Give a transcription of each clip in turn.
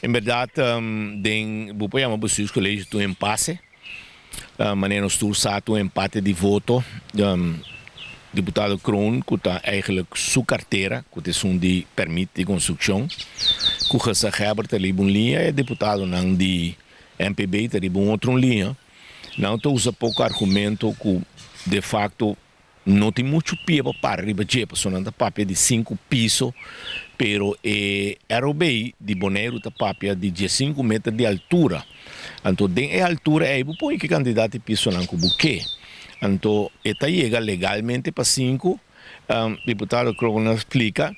En berdad, den bo por yama bestuurscollege ta un impasse. Manera nos tur sa, ta un empate di voto. Diputado Kroon, ku ta eigenlijk su kartera, ku ta esun di permit di konstrukshon, ku gezaghebber ta riba un liña, e diputadonan di MPB ta riba un otro liña. Nan ta usa poko argumento ku de facto no tin muchu pia pa para riba dje, pasobra nan ta papia di sinku piso, pero e ROB di Boneiru ta papia di 15 meter di altura. Anto den e altura ei bo pone ki kantidat di pisonan ku bo ke. Anto e ta yega legalmente pa sinku. Diputado Kroon a splika,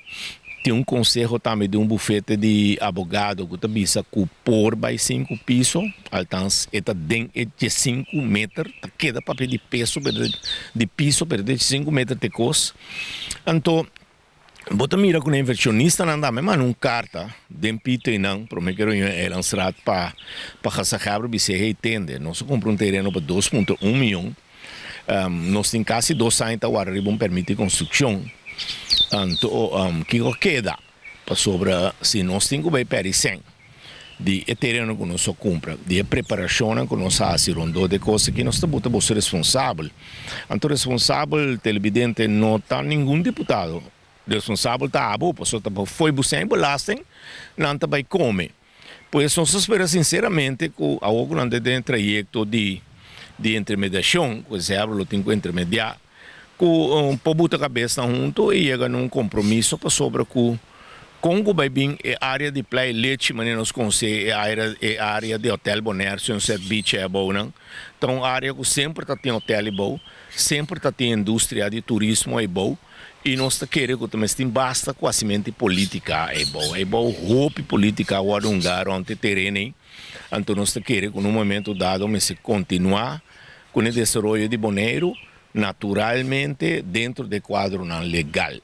tin un konseho tambe di un bufete di abogado ku ta bisa ku por bai sinku piso, altans e ta den e 15 meter, ta keda papia di peso pero di piso pero den 5 meter te kos. Anto bo ta mira ku e invershonistanan tambe manda un karta den pito einan promé ku e reunion Eilandsraad pa gezaghebber bis'é: "Hey, tende, nos a kumpra un tereno pa 2.1 mion. Nos tin kasi 2 aña ta warda riba un permit di konstrukshon. Anto kiko keda? Pasobra si nos tin ku bai pèrdè sèn di e tereno ku nos a kumpra, di e preparashonnan ku nos a hasi rondó di e kos aki, nos ta buta boso responsabel." Anto responsabel, televidente, no ta ningun diputado. Responsabel ta abo, pasobra ta fo'i bo sèn belasting nan ta bai kome. Pues nos ta spera sinseramente ku awor ku nan ta den trayekto di intermediashon, ku gezaghebber lo tin ku intermediá, ku por buta kabesnan huntu i yega na un kompromiso, pasobra ku kon ku bai bin e área di Playa Lechi, manera nos konosé e área di Hotel Bonaire, Sunset Beach eibounan, ta un área ku semper ta tin hotel eibou, semper ta tin industria di turismo eibou, i nos ta kere ku tambe tin basta kuasimente polítika eibou. Eibou hopi polítika wòrdu hungá rònt e tereno ei. Anto nos ta kere ku na un momento dado mester kontinuá ku e desaroyo di Boneiru, naturalmente dentro di kuadronan legal.